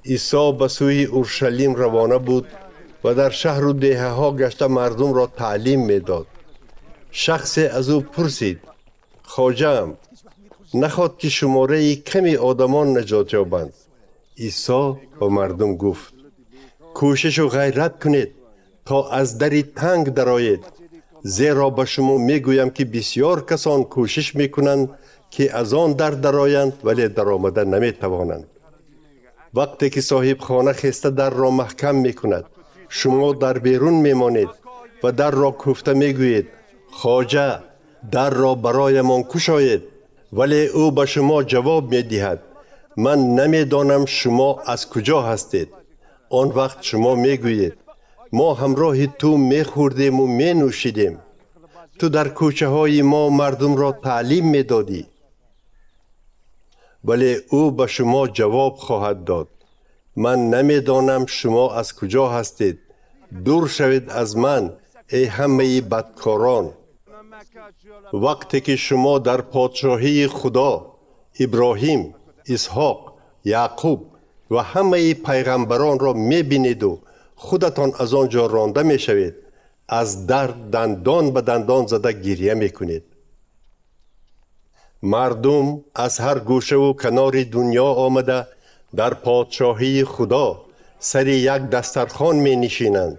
Исо ба сӯи Уршалим равона буд ва дар шаҳру деҳаҳо гашта мардумро таълим медод. Шахсе аз ӯ пурсид: «Хоҷаам, нахоҳад ки шумораи ками одамон наҷот ёбанд?» Исо ба мардум гуфт: «Кӯшишу ғайрат кунед, то аз дари танг дароед, зеро ба шумо мегӯям, ки бисьёр касон кӯшиш мекунанд, ки аз он дар дароянд, вале даромада наметавонанд. Вақте ки соҳибхона хеста дарро маҳкам мекунад, шумо дар берун мемонед ва дарро кӯфта мегӯед: «Хоҷа, дарро бароямон кушоед». Вале ӯ ба шумо ҷавоб медиҳад: «Ман намедонам шумо аз куҷо ҳастед». Он вақт шумо мегӯед: «Мо ҳамроҳи ту мехӯрдему менӯшидем, ту дар кӯчаҳои мо мардумро таълим медодӣ». Вале ӯ ба шумо ҷавоб хоҳад дод: «Ман намедонам шумо аз куҷо ҳастед. Дур шавед аз ман, эй ҳамаи бадкорон». Вақте ки шумо дар подшоҳии Худо Иброҳим, Исҳоқ, Яъқуб ва ҳамаи пайғамбаронро мебинеду худатон аз он ҷо ронда мешавед, аз дард дандон ба дандон зада гиря мекунед. Мардум аз ҳар гӯшаву канори дунё омада дар подшоҳии Худо сари як дастархон менишинанд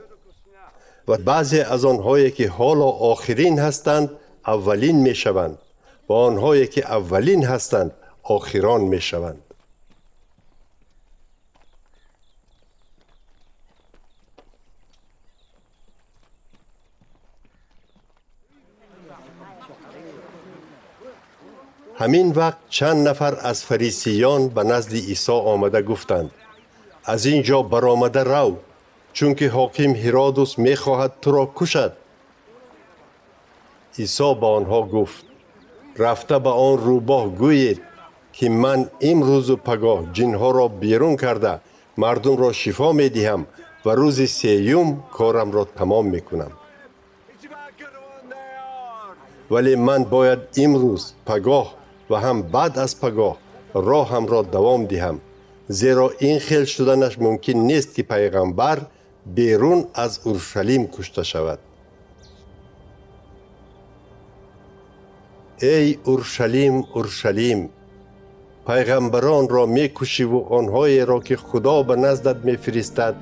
ва баъзе аз онҳое ки ҳоло охирин ҳастанд, аввалин мешаванд ва онҳое ки аввалин ҳастанд, охирон мешаванд. Ҳамин вақт чанд нафар аз фарисиён ба назди Исо омада гуфтанд: «Аз ин ҷо баромада рав, чунки ҳоким Ҳиродус мехоҳад туро кушад». Исо ба онҳо гуфт: «Рафта ба он рӯбоҳ гӯед, ки ман имрӯзу пагоҳ ҷинҳоро берун карда мардумро шифо медиҳам ва рӯзи сеюм корамро тамом мекунам. Вале ман бояд имрӯз, пагоҳ ва ҳам баъд аз пагоҳ роҳамро давом диҳам, зеро ин хел шуданаш мумкин нест, ки пайғамбар берун аз Уршалим кушта шавад. Эй Уршалим, Уршалим, пайғамбаронро мекушиву онҳоеро, ки Худо ба наздат мефиристад,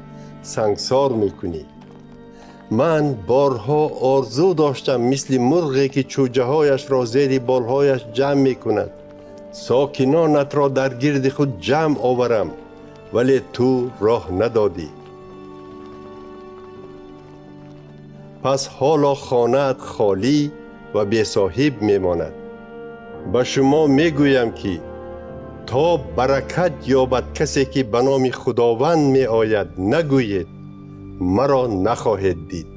сангсор мекунӣ. Ман борҳо орзу доштам, мисли мурғе, ки чӯҷаҳояшро зери болҳояш ҷамъ мекунад, сокинонатро дар гирди худ ҷамъ оварам, вале ту роҳ надодӣ. Пас ҳоло хонаат холӣ ва бесоҳиб мемонад. Ба шумо мегӯям, ки то баракат ёбад касе, ки ба номи Худованд меояд, нагӯед, маро нахоҳед дид».